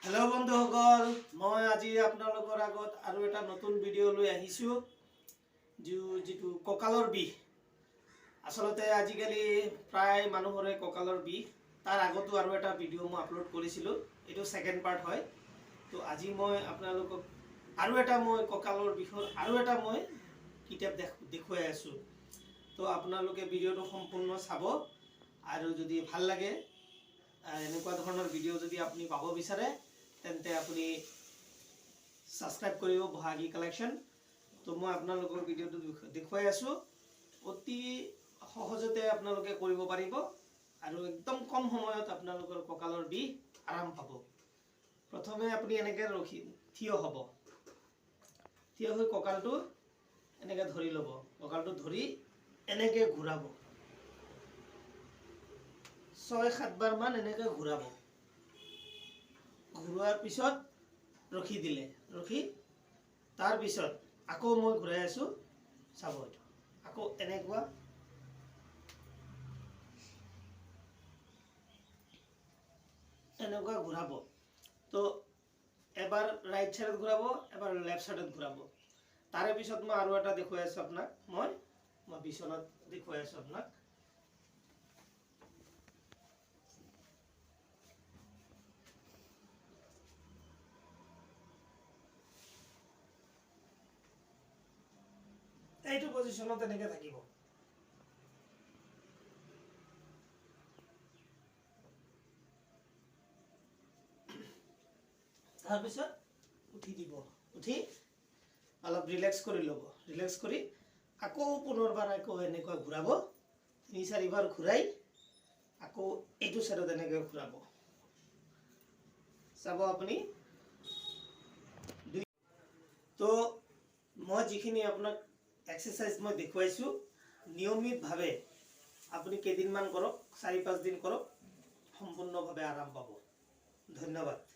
Hello' বন্ধুসকল, মই আজি আপোনালোকৰ আগত আৰু এটা নতুন ভিডিঅ' লৈ আহিছোঁ, যিটো কঁকালৰ বিষ। আচলতে আজিকালি প্ৰায় মানুহৰে কঁকালৰ বিষ। তাৰ আগতো আৰু এটা ভিডিঅ' মই আপলোড কৰিছিলোঁ, এইটো ছেকেণ্ড পাৰ্ট হয়। তো আজি মই আপোনালোকক আৰু এটা মই কঁকালৰ বিষৰ আৰু এটা মই কিতাপ দেখুৱাই আছোঁ। তো আপোনালোকে ভিডিঅ'টো সম্পূৰ্ণ চাব আৰু যদি ভাল লাগে, এনেকুৱা ধৰণৰ ভিডিঅ' যদি আপুনি পাব বিচাৰে, তেন্তে আপুনি ছাবস্ক্ৰাইব কৰিব বহাগী কালেকশ্যন। তো মই আপোনালোকৰ ভিডিঅ'টো দেখুৱাই আছোঁ। অতি সহজতে আপোনালোকে কৰিব পাৰিব আৰু একদম কম সময়ত আপোনালোকৰ কঁকালৰ বিষ আৰাম পাব। প্ৰথমে আপুনি এনেকৈ ৰখি থিয় হ'ব। থিয় হৈ কঁকালটো এনেকৈ ধৰি ল'ব। কঁকালটো ধৰি এনেকৈ ঘূৰাব, 6-7 বাৰমান এনেকৈ ঘূৰাব। ঘূৰোৱাৰ পিছত ৰখি দিলে, ৰখি তাৰপিছত আকৌ মই ঘূৰাই আছোঁ, চাব এইটো আকৌ এনেকুৱা এনেকুৱা ঘূৰাব। তো এবাৰ ৰাইট ছাইডত ঘূৰাব, এবাৰ লেফ্ট ছাইডত ঘূৰাব। তাৰে পিছত মই আৰু এটা দেখুৱাই আছোঁ আপোনাক। মই মই বিচনাত দেখুৱাই আছোঁ আপোনাক। এইটো পজিশ্যনত এনেকৈ থাকিব। তাৰপিছত উঠি দিব। উঠি অলপ ৰিলেক্স কৰি ল'ব। ৰিলেক্স কৰি আকৌ পুনৰবাৰ আকৌ এনেকুৱা ঘূৰাব। 3-4 বাৰ ঘূৰাই আকৌ এইটো চাইডত এনেকৈ ঘূৰাব। চাব আপুনি দুই। তো মই যিখিনি আপোনাক এক্সাৰচাইজ মই দেখুৱাইছোঁ, নিয়মিতভাৱে আপুনি কেইদিনমান কৰক, 4-5 দিন কৰক, সম্পূৰ্ণভাৱে আৰাম পাব। ধন্যবাদ।